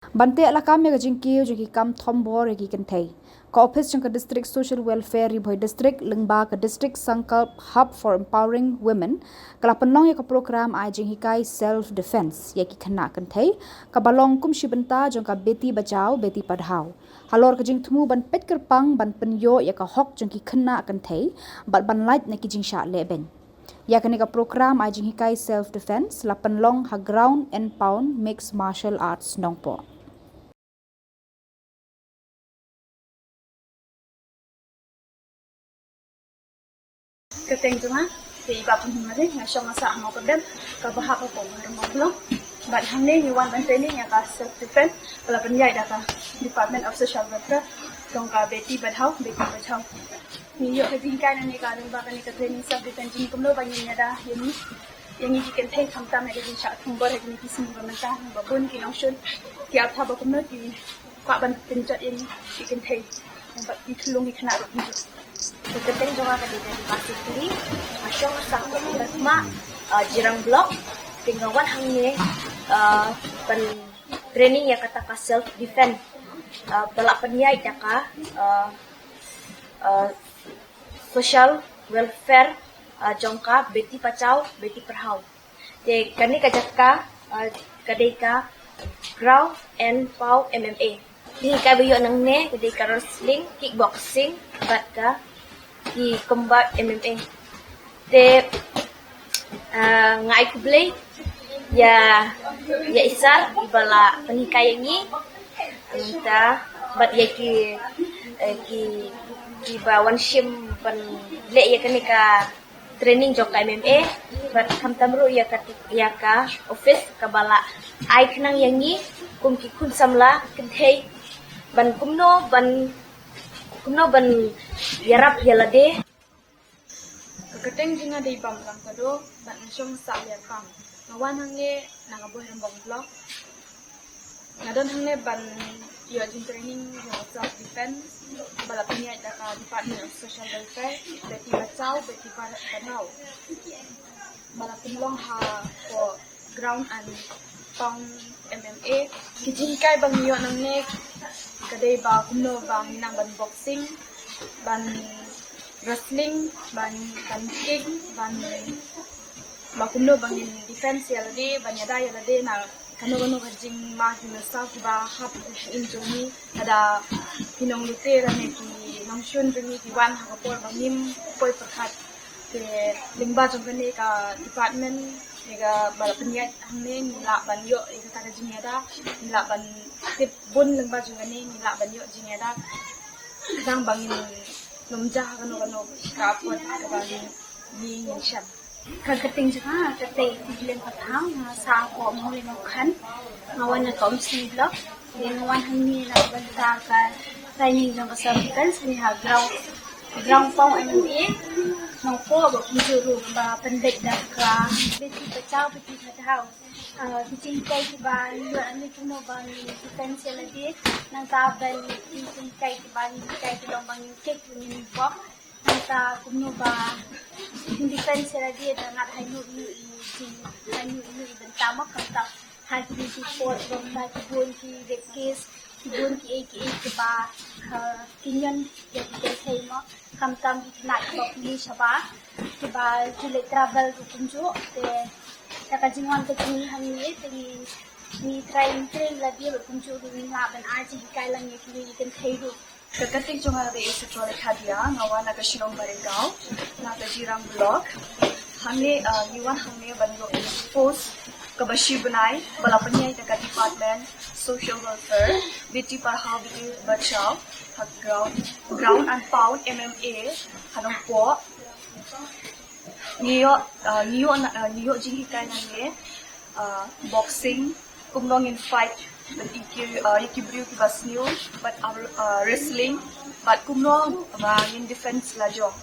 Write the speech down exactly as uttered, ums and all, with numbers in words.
Ban teh lakam ïa ka jingkiew jong ki kam thombor ïa ki kynthei, ka ophis jong ka District Social Welfare Ri Bhoi District lyngba ka District Sankalp Hub for Empowering Women ka la pynlong ïa ka prokram ai jinghikai self defense ïa ki khynnah kynthei, kaba long kum shi bynta jong ka Beti Bachao Beti Padhao, halor ka jingthmu ban peit kyrpang ban pynïoh ïa ka hok jong ki khynnah kynthei bad ban lait na ki jingshah lehbeiñ. Ïa kane ka prokram ai jinghikai self defense la pynlong ha Ground and Pound Mixed Martial Arts Nongpoh. Ka kyrteng jong nga, te i Bah Pynhun Mari, nga shong nga sah ha Mawkyrwat, kaba hap hapoh Bhoirymbong Block. Bad hangne ngi wan ban training ïa ka self defense, ba la pynïaid da ka Department of Social Welfare jong ka Beti Padhao Beti Bachao. Ngi ïoh ka jinghikai nangne ka lyngba kane ka training self defense jong ngi, kumno ba ngin ïada ïa ngi, ïa ngi ki kynthei, khamtam ha ka jingshah thombor ha kine ki sngi ba mynta, ba bun ki nongshun ki ap thaw ba kumno ki kwah ban pynjot ïa ngi ki kynthei bad ki khyllung ki khynnah ruh kumjuh. Ka kyrteng jong nga ka dei ka Dima Sitri, nga shong nga sah ha Batma, ah, Jirang Block. Te nga wan hangne, ah, ban training ïa kata ka self defense, ah, ba la pynïaid da ka, ah, ah, social welfare, ah, jong ka Beti Bachao Beti Padhao. Te kane ka jaka, ah, ka dei ka Ground and Pound M M A. Te ka ba ïoh nangne ka dei ka wrestling, kickboxing bad ka ki combat M M A. Te, ah, nga ai khublei ïa, ïa i sir iba la pynhikai ïa ngi. Mynta bad ïa ki, eh, ki, kiba wan shim ban leh ïa kane ka training jong ka M M A, bad khamtam ruh ïa ka, ïa ka office kaba la ai khnang ïa ngi kum ki khun samla kynthei ban kumno ban, kumno ban ïarap ïa lade. Ka kyrteng jong nga dei Bamlang Kado, bad nga shong sah Liarpang. Nga wan hangne na ka Bhoirymbong Block. Nga don hangne ban ïoh jingtraining ïa ka self defense ba la pynïaid da ka Department of Social Welfare, Beti Bachao Beti Padhao, ba la pynlong hapoh Ground and Pound M M A. Ki jinghikai ba ngi ïoh nangne ka dei ba kumno ba ngin nang ban boxing, ban wrestling, ban, ban kick, ban, ba kumno ba ngin defense ïa lade, ban ïada ïa lade na kano kano ka jingma jingmynsaw kiba hap ha ka jingim jong ngi. Lada ki nonglute lane ki nongshun jong ngi ki wan ha ka por ba ngim poi pyrkhat, te lyngba jong kane ka department, ïa kaba la pynïaid hangne, ngi lah ban ïoh ïa kata ka jingïada, ngi lah ban tip bun lyngba jong kane, ngi lah ban ïoh jingïada khnang ba ngin nym jah ha kano kano ka apot kaba ngi, ngi, ngin shem. Ka kyrteng jong nga ka dei Tibleng Pathaw, nga sah hapoh Mawlai Nongkhan, nga wan na ka Umsning Block. Te nga wan hangne na ka bynta ka training jong ka self defense hangne ha Ground, Ground Pound M M A Nongpoh, bad kumjuh ruh ba pynbeit da ka Beti Bachao Beti Padhao. Ah, ki jinghikai kiba ngi ïoh hangne kumno ba ngin defense ïa lade, nangta ban ki jinghikai kiba ngin hikai ki long ba ngin kick, ngin box, nangta kumno ba ngin defense ïa lade da ngat ha ïuh ïuh i jing, ha ïuh ïuh i bynta mo, khamtam ha kine ki por ba ki bun ki rape case, ki bun kiei kiei kiba, ah, ki ñion ïa ki kynthei mo, khamtam ki khynnah kiba pule shabar, kiba ju leit travel ruh kumjuh. Te da ka jingwan ka jong ngi hangne te ngi, ngi try ngi train lade bad kumjuh ruh ngi lah ban ai jinghikai lang ïa kine ki kynthei ruh. Ka kyrteng jong nga ka dei Isipto Lekhadia, nga wan na ka shnong Baringgaw, na ka Jirang Block. Hangne, ah, ngi wan hangne ban ïoh post kaba shi bnai ba la pynïaid da ka Department Social Welfare, Beti Padhao Beti Bachao, ha Ground, Ground and Pound M M A ha Nongpoh. Ngi ïoh, ah, ngi ïoh na, ah, ngi ïoh jinghikai nangne, ah, boxing, kumno ngin fight bad ïa ki, ah, ïa ki briew kiba sniew, bad, ah, wrestling, bad kumno ba ngin defense la jong.